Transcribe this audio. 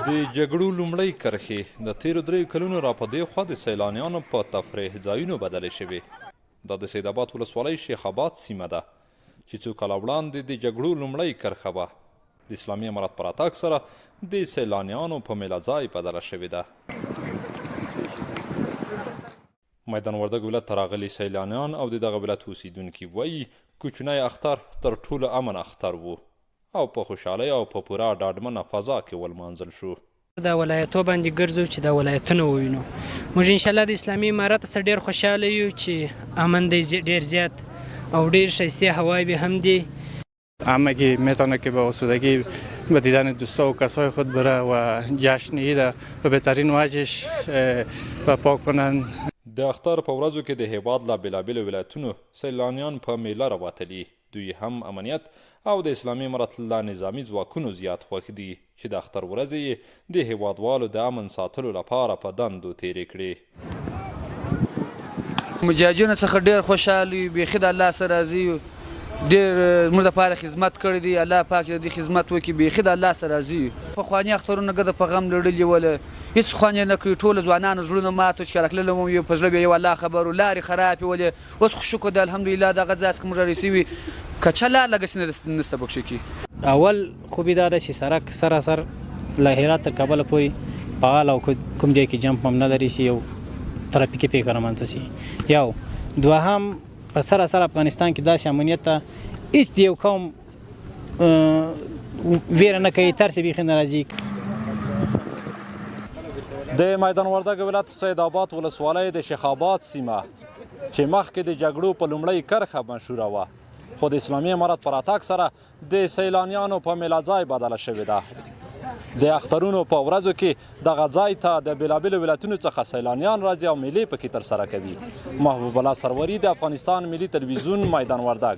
د جګړو لومړۍ کرښې د تېرو دریو کلونو را په دې خوا د سیلانیانو په تفریح ځایونو بدلې شوې. دا د سید اباد ولسوالۍ شیخ اباد سیمه ده چې څو کاله وړاندې د جګړو لومړۍ کرښه وه. د اسلامي امارت په راتګ سره د سیلانیانو په میله ځای بدله شوې ده. میدان وردګ ولایت ته راغلي سیلانیان او د دغه ولایت اوسیدونکي وایي، کوچنی اختر تر ټولو امن اختر و او په خوشحالۍ او په پوره ډاډمنه فضا کې ولمانځل شو. دا ولایتو باندې ګرځو چې دا ولایتونه ووینو. موږ ان شاءالله د اسلامي امارت څخه ډېر خوشحاله یو چې امن دی ډېر زیات او ډېر ښایستې هواوې هم دي. همگی میتونه که به آسودگی به دیدن دوستا و کسای خود بره و جشن عید به بهترین وجهش برپا کنند. د اختر په ورځو کې د هېواد له بېلابېلو ولایتونو سیلانیان په مېله راوتلي، دوی هم امنیت او د اسلامي امارت له نظامي ځواکونو زیات خوښ دي چې د اختر ورځې یې د هېوادوالو د امن ساتلو لپاره په دندو تېرې کړې. مجاهدینو څخه ډیر خوشحال یو بیخی د الله سره راضی یو ډیر زموږ لپاره خدمت کړی دی الله پاک د دوی خدمت وکړي بیخی د الله سره راضی یو. پخواني اخترونه ګرده په غم لړلي ول هیڅ خوند یې نه کوي ټولو ځوانانو زړونه مات وو چې راتلل مو یو په زړه به یې یو الله خبر وو لارې خرابې ولې اوس خو شکر دی الحمدلله دغه ځای څخه موږ راهي شوي کچه لار لږه نسته پکښې کې. اول خوبي دا ده چې سرک سراسر له هرات تر کابله پورې فعال او کوم ځای کې جمپ هم نه لري چې یو ترافیکي پیښه رامنځته شي یو دوهم په سراسر افغانستان کې داسې امنیت ته هیڅ د یو قوم ویره نه کوي ترس یې بیخي نه راځي. د میدان وردګ ولایت سید آباد ولسوالۍ د شیخ آباد سیمه چې مخکې د جګړو په لومړۍ کرښه مشهوره وه خو د اسلامي امارت په راتګ سره د سیلانیانو په میله ځای بدله شوې ده. د اخترونو په ورځو کې دغه ځای ته د بېلابېلو ولایتونو څخه سیلانیان راځي او میلې پکې ترسره کوي. محبوب الله سروري د افغانستان ملي تلویزیون میدان وردګ.